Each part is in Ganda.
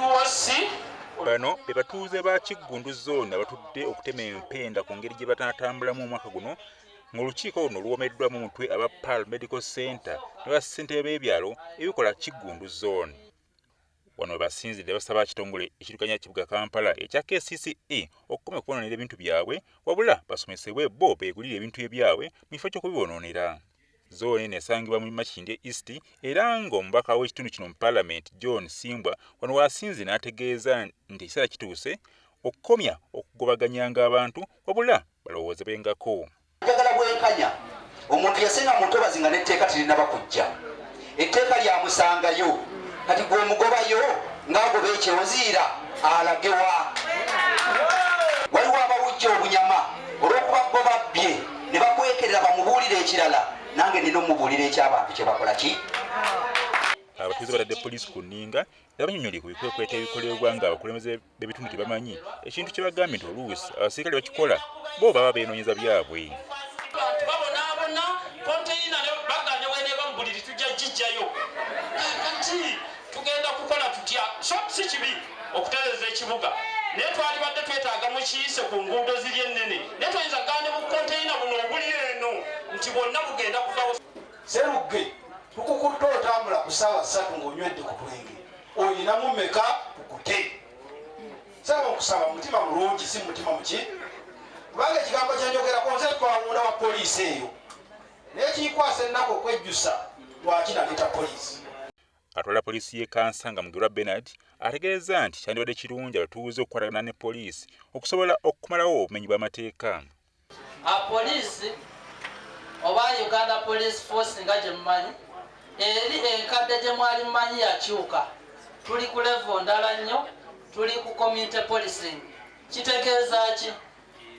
Luwasi. Bano be batuuze ba Kiggundu Zone abatudde okutema empenda ku ngeri gye banaatambulamu omwaka guno, ng'olukiiko luno luwomeddwa mu mutwe aba Pearl Medical Center ne bassentebe b'ebyalo ebikola Kiggundu Zone. Wano we basinzidde basaba ekitongole ekirukanya kibuga Kampala ekya KCCA okukoma okubonoonera ebintu byabwe, wabula basomesebwe bo beegulire ebintu ebyabwe mu kifo ky'okubibonoonera. Zooni eno esangibwa mu Makindye East, era ng'omubaka w'ekitundu kino mu Palamenti John Ssimbwa wano w'asinze n'ategeeza nti ekiseera kituuse okukomya okugobaganyanga abantu, wabula balowoozebwengako. Njagala bwenkanya. Omuntu yasenga mu ntobazi nga n'etteeka terinaba kujja. Etteeka lyamusangayo. Kati gwe omugobayo ng'agoba ekyonziira alagewa? Waliwo abawujja obunyama olw'okuba bo babbye ne bakwekerera bamubuulire ekirala, nange nina omubuulira ekyabantu kye bakola ki. Abatuuze batadde poliisi ku nninga era banyonyoli ku bikwekweto ebikolebwa nga abakulembeze b'ebitundu tebamanyi, ekintu kye bagambye nti oluusi abasirikale bakikola bo baba beenoonyeza byabwe. Abantu babonaabona, konteyina bagane weneeba mu buliri tujja gijjayo. Kati tugenda kukola tutya? So si kibi okutereeza ekibuga, naye twalibadde twetaaga mukiyise ku nguudo ziri ennene, naye toyinza gane bu konteyina buno obuli eno nti bwonna bugenda kuvawo. Serugge, tukukutta otambula ku ssaawa 3 ng'onywedde ku twenge, oyinamu meka tukute? Saba nkusaba mutima mulungi, si mutima muki, kubanga ekigambo kyenjogerako nze twawunda wa poliisi eyo, naye kinkwasa ennaku okwejjusa lwaki naleeta poliisi. Atwala poliisi y'e Kansanga Mugerwa Bernard ategeeza nti kyandibadde kirungi abatuuze okukwatagana ne poliisi okusobola okumalawo obumenyi bw'amateeka. Poliisi oba Uganda Police Force nga gye mumanyi eri enkadde gye mwali mumanyi yakyuka. Tuli ku level ndala nnyo, tuli ku community policing. Kitegeeza ki?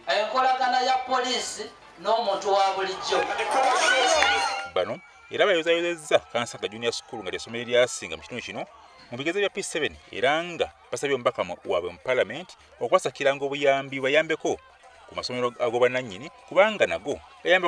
Enkolagana ya poliisi n'omuntu wa bulijjo. Bano era bayozayozezza Kansanga Junior School nga ly'essomero eryasinga mu kitundu kino mu bigezo bya P7, era nga basabye omubaka waabwe mu palamenti okubasakiranga obuyambi bayambeko ku masomero ag'obwannannyini kubanga nago gayamba.